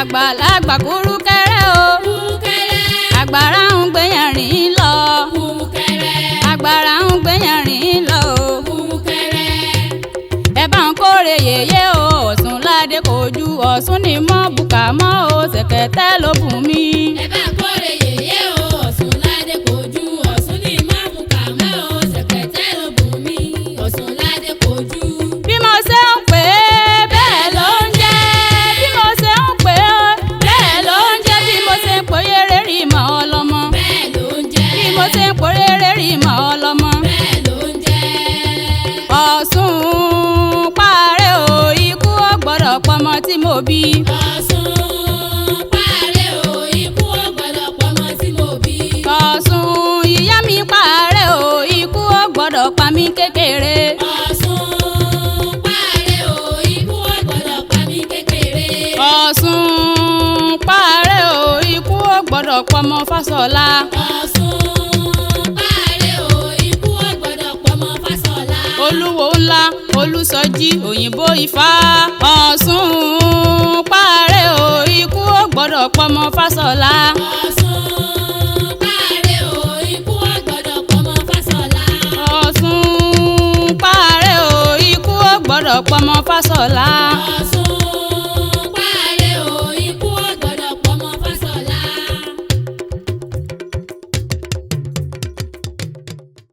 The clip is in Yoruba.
Àgbàlagbà kúrúkẹrẹ o. Kúrúkẹrẹ. Àgbàrá ń gbéyàn rìn lọ. Kúrúkẹrẹ. Àgbàrá ń gbéyàn rìn lọ o. Kúrúkẹrẹ. Ẹ bá ń kórè yèyé o. Ọ̀ṣun ládé kojú Ọ̀ṣun ni mọ́ bùkà mọ́ o. Ṣẹ̀kẹ̀tẹ̀ ló bùn mí. Ẹ bá kórè yèyé o. Ọ̀ṣun ládé kojú Ọ̀ṣun ní mọ́bùkà mọ́ o. Ṣẹ̀kẹ̀tẹ̀ ló bùn mí. Ọ̀ṣun ládé kojú. Bí mo ṣe ń pè é bẹ́ẹ̀ ló ń jẹ́. Bí mo ṣe ń pè é bẹ́ẹ̀ ló ń jẹ́. Bí mo ṣe ń pè é rere mọ́ ọlọ́mọ. Bẹ́ẹ̀ ló ń jẹ́. Bí mo ṣe ń pè é rere mọ́ ọlọ́mọ. Bẹ́ẹ̀ ló ń jẹ́. Ọ̀ṣun parẹ́ o, ikú ò gbọ́dọ̀ pọmọ tí mo bí. Ọ̀ṣun parẹ́ o, ikú ò gbọ́dọ̀ pọmọ tí mo bí. Ọ̀ṣun ìyá mi parẹ́ o, ikú ò gbọ́dọ̀ pa mí kékeré. Ọ̀ṣun parẹ́ o, ikú ò gbọ́dọ̀ pa mí kékeré. Ọ̀ṣun parẹ́ o, ikú ò gbọ́dọ̀ pọmọ Fáṣọlá. Ọ̀ṣun parẹ́ o, ikú ò gbọ́dọ̀ pọmọ Fáṣọlá. Olúwo ńlá Olúsọjí òyìnbó Ifá. Ọ̀ṣun parẹ́ o, ikú ò gbọ́dọ̀ pọmọ Fáṣọlá. Ọ̀ṣun parẹ́ o, ikú ò gbọ́dọ̀ pọmọ Fáṣọlá. Ọ̀ṣun parẹ́ o, ikú ò gbọ́dọ̀ pọmọ Fáṣọlá. Ọ̀ṣun.